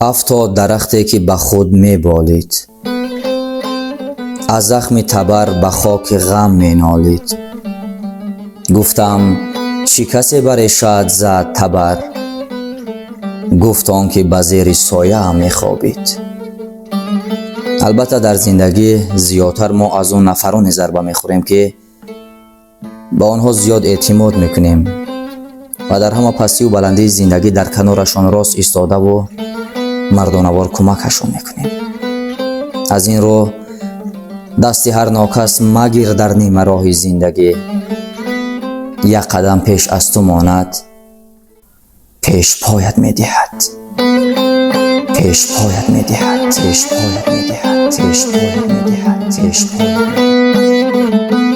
Афтод дарахте, ки ба худ меболид, аз захми табар ба хоки ғам менолид. Гуфтам: чӣ касе бар решаат зад табар? Гуфт он ки ба зери сояам мехобид. Албатта, дар зиндагӣ зиёдтар мо аз он нафароне зарба мехӯрем, ки ба онҳо зиёд эътимод мекунем ва дар ҳама пастиву баландии зиндагӣ дар канорашон рост истодаву мардонавор кӯмакашон мекунем. Аз ин рӯ дасти ҳар нокас магир дар нимароҳи зиндагӣ. Як қадам пеш аз ту монад, пеш поят медиҳад, пеш поят медиҳад, пеш поят медиҳад, пеш поят медиҳад, пеш поят.